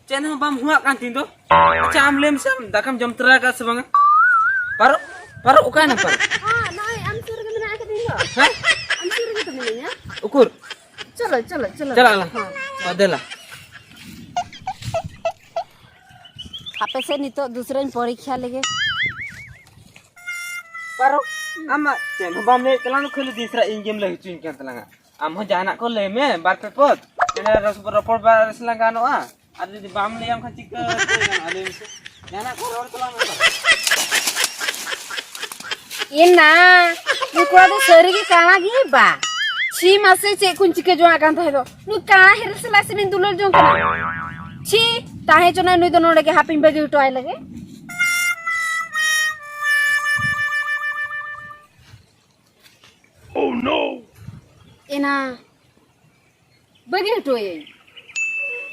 ᱪᱮᱫ ᱦᱚᱸ ᱵᱟᱢ ᱦᱩᱣᱟᱜ ᱠᱟᱱ ᱛᱤᱧ ᱫᱚ᱾ ᱟᱪᱪᱷᱟ, ᱟᱢ ᱞᱟᱹᱭ ᱢᱮᱥᱮ, ᱟᱢ ᱫᱟᱠᱟᱢ ᱡᱚᱢ ᱛᱚᱨᱟ ᱟᱠᱟᱫ ᱥᱮ ᱵᱟᱝᱟ? ᱯᱟᱨᱚ, ᱯᱟᱨᱚ, ᱚᱠᱟᱭᱮᱱᱟ ᱯᱟᱨᱚ? ᱦᱮᱸ, ᱱᱚᱜᱼᱚᱭ ᱟᱢ ᱥᱩᱨ ᱨᱮᱜᱮ ᱢᱮᱱᱟᱜ ᱟᱠᱟᱫᱤᱧ ᱫᱚ᱾ ᱦᱮᱸ? ᱟᱢ ᱥᱩᱨ ᱨᱮᱜᱮ ᱛᱚ ᱢᱤᱱᱟᱹᱧᱟ᱾ ᱩᱠᱩᱨ? ᱪᱚᱞᱚ, ᱪᱚᱞᱚ, ᱪᱚᱞᱚ᱾ ᱪᱟᱞᱟᱜ ᱟᱞᱟᱝ᱾ ᱦᱮᱸ᱾ ᱚ, ᱫᱮᱞᱟ᱾ ᱦᱟᱯᱮ ᱥᱮ, ᱱᱤᱛᱚᱜ ᱫᱩᱥᱨᱟᱧ ᱯᱚᱨᱤᱠᱠᱷᱟ ᱞᱮᱜᱮ᱾ ᱯᱟᱨᱚ, ᱟᱢ ᱢᱟ ᱪᱮᱫ ᱦᱚᱸ ᱵᱟᱢ ᱞᱟᱹᱭᱮᱫ ᱛᱟᱞᱟᱝ, ᱠᱷᱟᱹᱞᱤ ᱫᱤᱥᱨᱟ ᱤᱧ ᱜᱮᱢ ᱞᱟᱹᱭ ᱦᱚᱪᱚᱧ ᱠᱟᱱ ᱛᱟᱞᱟᱝᱟ᱾ ᱟᱢ ᱦᱚᱸ ᱡᱟᱦᱟᱱᱟᱜ ᱠᱚ ᱞᱟᱹᱭ ᱢᱮ, ᱵᱟᱨ ᱯᱮ ᱯᱚᱫ᱾ ᱮᱱᱟ ᱨᱚᱥ-, ᱨᱚᱯᱚᱲ ᱵᱟᱨᱮ ᱥᱮ ᱞᱟᱝ ᱜᱟᱱᱚᱜᱼᱟ᱾ ᱟᱨ ᱡᱩᱫᱤ ᱵᱟᱢ ᱞᱟᱹᱭᱟᱢ ᱠᱷᱟᱱ ᱪᱤᱠᱟᱹ ᱛᱮ ᱜᱟᱱᱚᱜᱼᱟ? ᱞᱟᱹᱭ ᱢᱮᱥᱮ᱾ ᱡᱟᱦᱟᱱᱟᱜ ᱠᱚ ᱨᱚᱲ ᱛᱟᱞᱟᱝ ᱢᱮ᱾ ᱮᱱᱟ, ᱱᱩᱭ ᱠᱚᱲᱟ ᱫᱚ ᱥᱟᱹᱨᱤ ᱜᱮ ᱠᱟᱬᱟ ᱜᱮ ᱵᱟ᱾ ᱪᱷᱤ ᱢᱟᱥᱮ, ᱪᱮᱫ ᱠᱚᱧ ᱪᱤᱠᱟᱹ ᱡᱚᱝᱟᱜ ᱠᱟᱱ ᱛᱟᱦᱮᱸ ᱫᱚ᱾ ᱱᱩᱭ ᱠᱟᱬᱟ ᱦᱮᱨᱮᱞ ᱥᱟᱞᱟᱜ ᱥᱮ ᱢᱤᱧ ᱫᱩᱞᱟᱹᱲ ᱡᱚᱝ ᱠᱟᱱᱟ᱾ ᱪᱷᱤ, ᱛᱟᱦᱮᱸ ᱦᱚᱪᱚᱱᱟᱭ ᱱᱩᱭ ᱫᱚ ᱱᱚᱰᱮ ᱜᱮ, ᱦᱟᱯᱮᱧ ᱵᱟᱹᱜᱤ ᱦᱚᱴᱚ ᱟᱭ ᱞᱮᱜᱮ᱾ Oh no! ᱮᱱᱟ ᱵᱟᱹᱜᱤ ᱦᱚᱴᱚ ᱟᱹᱭᱟᱹᱧ᱾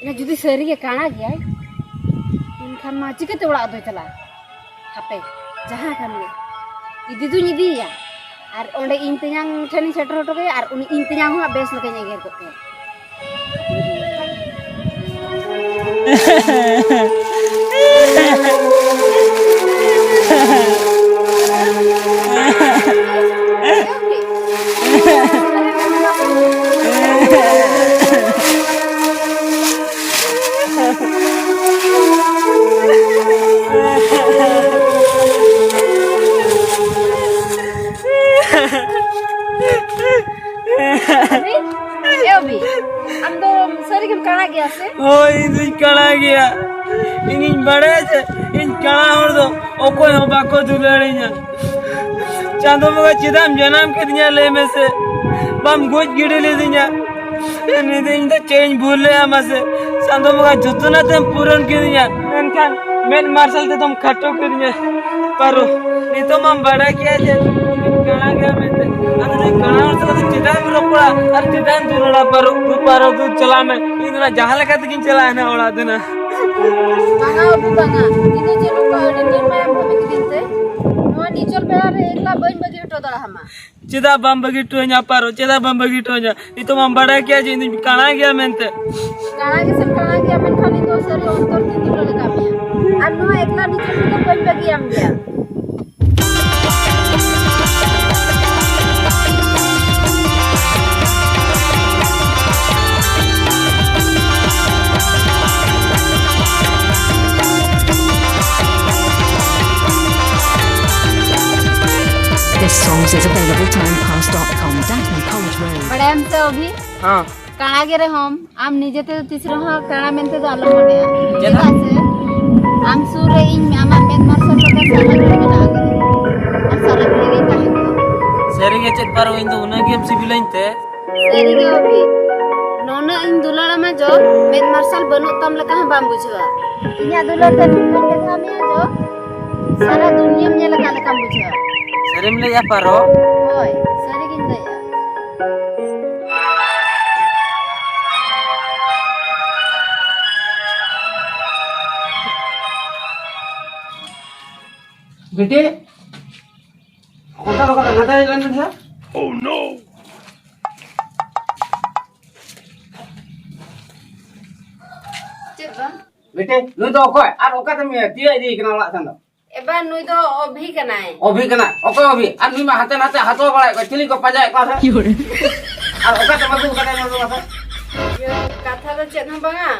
ᱮᱱᱟ ᱡᱩᱫᱤ ᱥᱟᱹᱨᱤ ᱜᱮ ᱠᱟᱬᱟ ᱜᱮᱭᱟᱭ, ᱮᱱᱠᱷᱟᱱ ᱢᱟ ᱪᱤᱠᱟᱹᱛᱮ ᱚᱲᱟᱜ ᱫᱚᱭ ᱪᱟᱞᱟᱜᱼᱟ? ᱦᱟᱯᱮ, ᱡᱟᱦᱟᱸ ᱠᱟᱱ ᱜᱮ, ᱤᱫᱤ ᱫᱩᱧ ᱤᱫᱤᱭᱮᱭᱟ᱾ ᱟᱨ ᱚᱸᱰᱮ ᱤᱧ ᱛᱮᱧᱟᱝ ᱴᱷᱮᱱᱤᱧ ᱥᱮᱴᱮᱨ ᱦᱚᱴᱚ ᱠᱟᱭᱟ, ᱟᱨ ᱩᱱᱤ ᱤᱧ ᱛᱮᱧᱟᱝ ᱦᱚᱸ ᱦᱟᱸᱜ ᱵᱮᱥ ᱞᱮᱠᱟᱧ ᱮᱜᱮᱨ ᱜᱚᱫ ᱠᱟᱭᱟ᱾ ᱮ ᱚᱵᱤ, ᱟᱢ ᱫᱚ ᱥᱟᱹᱨᱤ ᱜᱮᱢ ᱠᱟᱬᱟ ᱜᱮᱭᱟ ᱥᱮ? ᱦᱳᱭ, ᱤᱧ ᱫᱩᱧ ᱠᱟᱬᱟ ᱜᱮᱭᱟ᱾ ᱤᱧᱤᱧ ᱵᱟᱲᱟᱭᱟ ᱡᱮ ᱤᱧ ᱠᱟᱬᱟ ᱦᱚᱲ ᱫᱚ ᱚᱠᱚᱭ ᱦᱚᱸ ᱵᱟᱠᱚ ᱫᱩᱞᱟᱹᱲᱤᱧᱟ᱾ ᱪᱟᱸᱫᱚ ᱵᱚᱸᱜᱟ, ᱪᱮᱫᱟᱜ ᱮᱢ ᱡᱟᱱᱟᱢ ᱠᱤᱫᱤᱧᱟ ᱞᱟᱹᱭ ᱢᱮᱥᱮ? ᱵᱟᱢ ᱜᱚᱡ ᱜᱤᱰᱤ ᱞᱤᱫᱤᱧᱟ᱾ ᱱᱤᱛ ᱤᱧ ᱫᱚ ᱪᱮᱫ ᱤᱧ ᱵᱷᱩᱞ ᱞᱮᱜᱼᱟ ᱢᱟᱥᱮ? ᱪᱟᱸᱫᱚ ᱵᱚᱸᱜᱟ ᱡᱚᱛᱚᱱᱟᱜ ᱛᱮᱢ ᱯᱩᱨᱚᱱ ᱠᱤᱫᱤᱧᱟ, ᱢᱮᱱᱠᱷᱟᱱ ᱢᱮᱫ ᱢᱟᱨᱥᱟᱞ ᱛᱮᱫᱚᱢ ᱠᱷᱟᱴᱚ ᱠᱤᱫᱤᱧᱟ᱾ ᱯᱟᱨᱚ, ᱱᱤᱛᱚᱜ ᱢᱟᱢ ᱵᱟᱲᱟᱭ ᱠᱮᱭᱟ ᱡᱮ ᱤᱧ ᱠᱟᱬᱟ ᱜᱮᱭᱟ ᱢᱮᱱᱛᱮ᱾ ᱟᱫᱚ ᱱᱩᱭ ᱠᱟᱬᱟ ᱦᱚᱲ ᱥᱟᱞᱟᱜ ᱫᱚ ᱪᱮᱫᱟᱜ ᱮᱢ ᱨᱚᱯᱚᱲᱟ ᱟᱨ ᱪᱮᱫᱟᱜ ᱮᱢ ᱫᱩᱞᱟᱹᱲᱟ? ᱯᱟᱨᱚ, ᱯᱟᱨᱚ, ᱫᱩ ᱪᱟᱞᱟᱜ ᱢᱮ᱾ ᱤᱧ ᱫᱚ ᱱᱟ ᱡᱟᱦᱟᱸ ᱞᱮᱠᱟ ᱛᱮᱜᱤᱧ ᱪᱟᱞᱟᱜᱼᱟ ᱱᱟ ᱚᱲᱟᱜ ᱫᱚ ᱱᱟ᱾ ᱵᱟᱝᱟ ᱵᱟᱹᱵᱩ, ᱵᱟᱝᱟ᱾ ᱤᱧ ᱫᱚ ᱪᱮᱫ ᱱᱚᱝᱠᱟ ᱟᱹᱰᱤ ᱱᱤᱨᱢᱟᱭᱟᱢ ᱵᱷᱟᱹᱵᱤ ᱠᱤᱫᱤᱧ ᱛᱮ? ᱱᱚᱣᱟ ᱱᱤᱪᱚᱞ ᱵᱮᱲᱟ ᱨᱮ ᱮᱠᱞᱟ ᱵᱟᱹᱧ ᱵᱟᱹᱜᱤ ᱦᱚᱴᱚ ᱫᱟᱲᱮᱭᱟᱢᱟ᱾ ᱪᱮᱫᱟᱜ ᱵᱟᱢ ᱵᱟᱹᱜᱤ ᱦᱚᱴᱚ ᱟᱹᱧᱟ ᱯᱟᱨᱚ? ᱪᱮᱫᱟᱜ ᱵᱟᱢ ᱵᱟᱹᱜᱤ ᱦᱚᱴᱚ ᱟᱹᱧᱟ? ᱱᱤᱛᱚᱜ ᱢᱟᱢ ᱵᱟᱲᱟᱭ ᱠᱮᱭᱟ ᱡᱮ ᱤᱧ ᱫᱚᱧ ᱠᱟᱬᱟ ᱜᱮᱭᱟ ᱢᱮᱱᱛᱮ᱾ ᱠᱟᱬᱟ ᱜᱮᱥᱮᱢ ᱠᱟᱬᱟ ᱜᱮᱭᱟ, ᱢᱮᱱᱠᱷᱟᱱ ᱤᱧ ᱫᱚ ᱥᱟᱹᱨᱤ ᱚᱱᱛᱚᱨ ᱛᱤᱧ ᱫᱩᱞᱟᱹᱲ ᱟᱠᱟᱫ ᱢᱮᱭᱟ᱾ ᱟᱨ ᱱᱚᱣᱟ ᱮᱠᱞᱟ ᱱᱤᱪᱚᱞ ᱨᱮᱫᱚ ᱵᱟᱹᱧ ᱵᱟᱹᱜᱤᱭᱟᱢ ᱜᱮᱭᱟ᱾ Is available time pass dot com, Daphne College Road. ᱵᱟᱲᱟᱭᱟᱢ ᱛᱚ ᱚᱵᱷᱤ, ᱦᱮᱸ᱾ ᱠᱟᱬᱟ ᱜᱮ ᱨᱮᱦᱚᱸᱢ, ᱟᱢ ᱱᱤᱡᱮ ᱛᱮᱫᱚ ᱛᱤᱥ ᱨᱮᱦᱚᱸ ᱠᱟᱬᱟ ᱢᱮᱱᱛᱮ ᱫᱚ ᱟᱞᱚᱢ ᱢᱚᱱᱮᱭᱟ᱾ ᱪᱮᱫᱟᱜ? ᱪᱮᱫᱟᱜ ᱥᱮ ᱟᱢ ᱥᱩᱨ ᱨᱮ ᱤᱧ ᱟᱢᱟᱜ ᱢᱮᱫ ᱢᱟᱨᱥᱟᱞ ᱞᱮᱠᱟ ᱥᱟᱨᱟ ᱜᱷᱟᱹᱲᱤ ᱢᱮᱱᱟᱜ ᱟᱠᱟᱫᱤᱧᱟ᱾ ᱟᱨ ᱥᱟᱨᱟ ᱜᱷᱟᱹᱲᱤ ᱜᱤᱧ ᱛᱟᱦᱮᱱ ᱠᱟᱱᱟ᱾ ᱥᱟᱹᱨᱤ ᱜᱮ ᱪᱮᱫ ᱯᱟᱨᱚ, ᱤᱧ ᱫᱚ ᱩᱱᱟᱹᱜ ᱜᱮᱢ ᱥᱤᱵᱤᱞᱟᱹᱧ ᱛᱮ᱾ ᱥᱟᱹᱨᱤ ᱜᱮ ᱚᱵᱷᱤ, ᱱᱩᱱᱟᱹᱜ ᱤᱧ ᱫᱩᱞᱟᱹᱲ ᱟᱢᱟ ᱡᱚ, ᱢᱮᱫ ᱢᱟᱨᱥᱟᱞ ᱵᱟᱹᱱᱩᱜ ᱛᱟᱢ ᱞᱮᱠᱟ ᱦᱚᱸ ᱵᱟᱢ ᱵᱩᱡᱷᱟᱹᱣᱟ᱾ ᱤᱧᱟᱜ ᱫᱩᱞᱟᱹᱲ ᱛᱮ ᱱᱩᱱᱟᱹᱜ ᱤᱧ ᱵᱮᱫᱷᱟᱣ ᱢᱮᱭᱟ ᱡᱚ, ᱥᱟᱨᱟ ᱫᱩᱱᱤᱭᱟᱹᱢ ᱧᱮᱞ ᱟᱠᱟᱫ ᱞᱮᱠᱟᱢ ᱵᱩᱡᱷᱟᱹᱣᱟ᱾ ᱥᱟᱹᱨᱤᱢ ᱞᱟᱹᱭᱮᱜᱼᱟ ᱯᱟᱨᱚ? ᱦᱳᱭ, ᱥᱟᱹᱨᱤ ᱜᱤᱧ ᱞᱟᱹᱭᱮᱜᱼᱟ᱾ ᱵᱤᱴᱤ, ᱚᱠᱟ ᱫᱚ ᱠᱟᱱᱟ? ᱱᱟᱰᱮ ᱦᱮᱡ ᱞᱮᱱ ᱢᱮᱥᱮ᱾ ᱪᱮᱫ ᱵᱟᱝ? ᱵᱤᱴᱤ, ᱱᱩᱭ ᱫᱚ ᱚᱠᱚᱭ? ᱟᱨ ᱚᱠᱟᱛᱮᱢ ᱛᱤᱭᱟᱹᱜ ᱤᱫᱤᱭᱮ ᱠᱟᱱᱟ ᱚᱲᱟᱜ ᱥᱮᱱ ᱫᱚ? ᱮ ᱵᱟ, ᱱᱩᱭ ᱫᱚ ᱚᱵᱷᱤ ᱠᱟᱱᱟᱭ᱾ ᱚᱵᱷᱤ ᱠᱟᱱᱟ? ᱚᱠᱚᱭ ᱚᱵᱷᱤ? ᱟᱨ ᱱᱩᱭ ᱢᱟ ᱦᱟᱱᱛᱮ ᱱᱟᱛᱮ ᱦᱟᱛᱣᱟ ᱵᱟᱲᱟᱭᱮᱫ ᱠᱚᱣᱟ, ᱪᱤᱞᱤ ᱠᱚ ᱯᱟᱸᱡᱟᱭᱮᱫ ᱠᱚᱣᱟ ᱥᱮ? ᱟᱨ ᱚᱠᱟᱛᱮᱢ ᱟᱹᱜᱩ ᱠᱟᱫᱮᱭᱟ ᱱᱩᱭ ᱫᱚ ᱢᱟᱥᱮ? ᱤᱭᱟᱹ, ᱠᱟᱛᱷᱟ ᱫᱚ ᱪᱮᱫ ᱦᱚᱸ ᱵᱟᱝᱟ,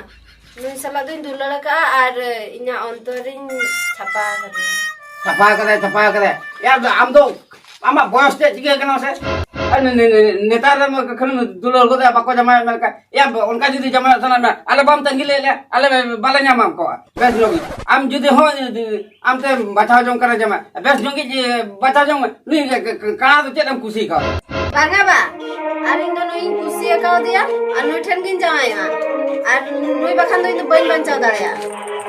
ᱱᱩᱭ ᱥᱟᱞᱟᱜ ᱫᱚᱧ ᱫᱩᱞᱟᱹᱲ ᱟᱠᱟᱜᱼᱟ ᱟᱨ ᱤᱧᱟᱹᱜ ᱚᱱᱛᱚᱨᱤᱧ ᱪᱷᱟᱯᱟ ᱟᱠᱟᱫᱮᱭᱟ᱾ ᱪᱷᱟᱯᱟ ᱟᱠᱟᱫᱟᱭ, ᱪᱷᱟᱯᱟ ᱟᱠᱟᱫᱟᱭ᱾ ᱭᱟ, ᱟᱢ ᱫᱚ ᱟᱢᱟᱜ ᱵᱚᱭᱚᱥ ᱪᱮᱫ ᱪᱤᱠᱟᱹ ᱠᱟᱱᱟ ᱥᱮ? ᱟᱨ ᱱᱮ-, ᱱᱮ-, ᱱᱮ-, ᱱᱮᱛᱟᱨ ᱨᱮ ᱠᱷᱟᱹᱞᱤ ᱫᱩᱞᱟᱹᱲ ᱜᱚᱫᱮ ᱵᱟᱠᱚ ᱡᱟᱢᱟᱭᱚᱜ ᱢᱮ ᱞᱮᱠᱟ᱾ ᱭᱟ, ᱚᱱᱠᱟ ᱡᱩᱫᱤ ᱡᱟᱢᱟᱭᱚᱜ ᱥᱟᱱᱟ ᱢᱮ, ᱟᱞᱮ ᱵᱟᱢ ᱛᱟᱺᱜᱤ ᱞᱮᱫ ᱞᱮᱭᱟ, ᱟᱞᱮ ᱵᱟᱞᱮ ᱧᱟᱢᱟᱢ ᱠᱚᱜᱼᱟ᱾ ᱵᱮᱥ ᱧᱚᱜ ᱜᱮ᱾ ᱟᱢ ᱡᱩᱫᱤ ᱦᱚᱸ ᱡᱩᱫᱤ ᱟᱢ ᱛᱮᱢ ᱵᱟᱪᱷᱟᱣ ᱡᱚᱝ ᱠᱟᱱᱟ ᱡᱟᱢᱟᱭ, ᱵᱮᱥ ᱧᱚᱜ ᱜᱮ ᱡᱮ ᱵᱟᱪᱷᱟᱣ ᱡᱚᱝ ᱢᱮ᱾ ᱱᱩᱭ ᱜᱮ ᱠ-, ᱠ-, ᱠᱟᱬᱟ ᱫᱚ ᱪᱮᱫ ᱮᱢ ᱠᱩᱥᱤ ᱠᱟᱣᱫᱟ? ᱵᱟᱝᱟ ᱵᱟ, ᱟᱨ ᱤᱧ ᱫᱚ ᱱᱩᱭᱤᱧ ᱠᱩᱥᱤ ᱟᱠᱟᱣᱫᱮᱭᱟ ᱟᱨ ᱱᱩᱭ ᱴᱷᱮᱱ ᱜᱤᱧ ᱡᱟᱶᱟᱭᱚᱜᱼᱟ᱾ ᱟᱨ ᱱᱩᱭ ᱵᱟᱠᱷᱟᱱ ᱫᱚ ᱤᱧ ᱫᱚ ᱵᱟᱹᱧ ᱵᱟᱧᱪᱟᱣ ᱫᱟᱲᱮᱭᱟᱜᱼᱟ᱾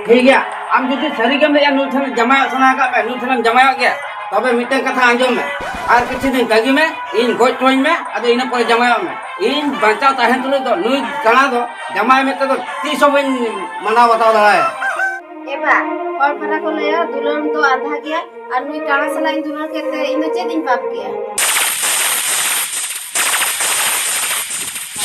ᱴᱷᱤᱠ ᱜᱮᱭᱟ, ᱟᱢ ᱡᱩᱫᱤ ᱥᱟᱹᱨᱤ ᱜᱮᱢ ᱞᱟᱹᱭᱟ ᱱᱩᱭ ᱴᱷᱮᱱ ᱡᱟᱢᱟᱭᱚᱜ ᱥᱟᱱᱟ ᱟᱠᱟᱫ ᱢᱮ, ᱱᱩᱭ ᱴᱷᱮᱱᱮᱢ ᱡᱟᱢᱟᱭᱚᱜ ᱜᱮᱭᱟ, ᱛᱚᱵᱮ ᱢᱤᱫᱴᱮᱱ ᱠᱟᱛᱷᱟ ᱟᱸᱡᱚᱢ ᱢᱮ, ᱟᱨ ᱠᱤᱪᱷᱩ ᱫᱤᱱ ᱛᱟᱺᱜᱤ ᱢᱮ, ᱤᱧ ᱜᱚᱡ ᱦᱚᱪᱚᱧ ᱢᱮ, ᱟᱫᱚ ᱤᱱᱟᱹ ᱯᱚᱨᱮ ᱡᱟᱢᱟᱭᱚᱜ ᱢᱮ᱾ ᱤᱧ ᱵᱟᱧᱪᱟᱣ ᱛᱟᱦᱮᱱ ᱛᱩᱞᱩᱡ ᱫᱚ ᱱᱩᱭ ᱠᱟᱬᱟ ᱫᱚ ᱡᱟᱢᱟᱭ ᱢᱮᱱᱛᱮ ᱫᱚ ᱛᱤᱥ ᱦᱚᱸ ᱵᱟᱹᱧ ᱢᱟᱱᱟᱣ ᱵᱟᱛᱟᱣ ᱫᱟᱲᱮᱭᱟᱜᱼᱟ᱾ ᱮ ᱵᱟ, ᱦᱚᱲ ᱯᱟᱨᱟ ᱠᱚ ᱞᱟᱹᱭᱟ ᱫᱩᱞᱟᱹᱲ ᱫᱚ ᱟᱸᱫᱷᱟ ᱜᱮᱭᱟ, ᱟᱨ ᱱᱩᱭ ᱠᱟᱬᱟ ᱥᱟᱞᱟᱜ ᱤᱧ ᱫᱩᱞᱟᱹᱲ ᱠᱮᱫ ᱛᱮ ᱤᱧ ᱫᱚ ᱪᱮᱫ ᱤᱧ ᱯᱟᱯ ᱠᱮᱜᱼᱟ?